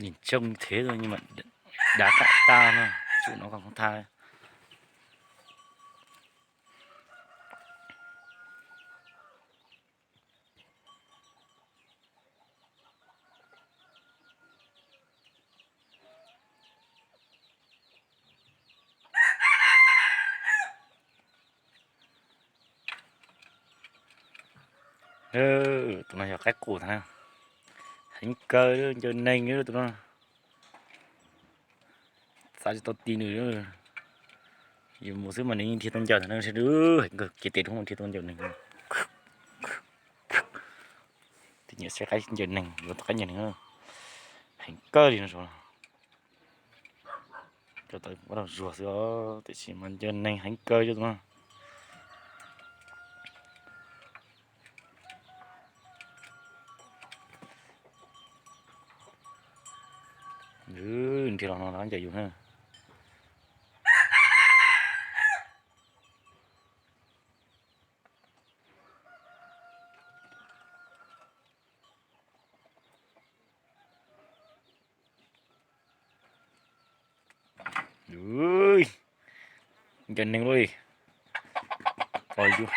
Nim tsoog thiab, dav qab tag no, tsum no kom tha. Tus no yog qaib qus tag na. Heev kawg, ncaws neeg tus no. Xav tsis tau ti nws. Yus mus xwb mas nws nrhiav tau ncaws ntag na, heev kawg, kiv tes rau nrhiav tau ncaws neeg. Tus nyiam saib qaib ncaws neeg, yuav tau qaib ncaws neeg. Heev kawg li no. Cov tawv ua rau zuag xwb os, tiam sis mas ncaws neeg heev kawg cov tus no. Nrhiav los no ncaws yus na. Ncaws neeg luaj li. Pom yus,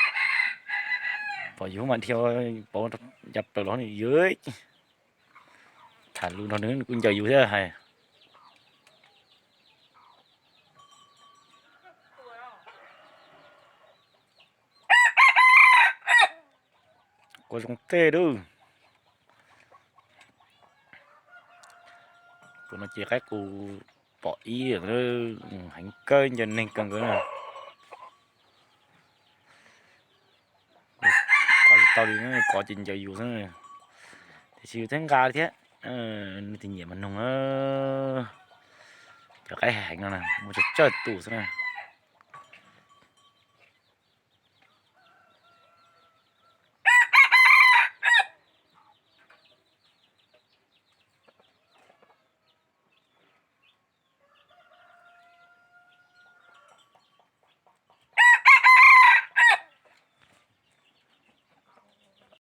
pom yus mas dhia pauv ya plaws los yus. Tham lus nrog nws, nws kuj ncaws yus thiab hais. Quav zoo tej lawm. Tus no ces qaib qus pom ib, heev kawg, ncaws neeg kawg nkaus na. Kov tsis tau li, kov ces ncaws yus xwb. Tiam sis yus thiaj nqa thiab. Nej tus nyiam mas noog na. Cov qaib heev no na, muaj tsawg tsawg tus xwb na.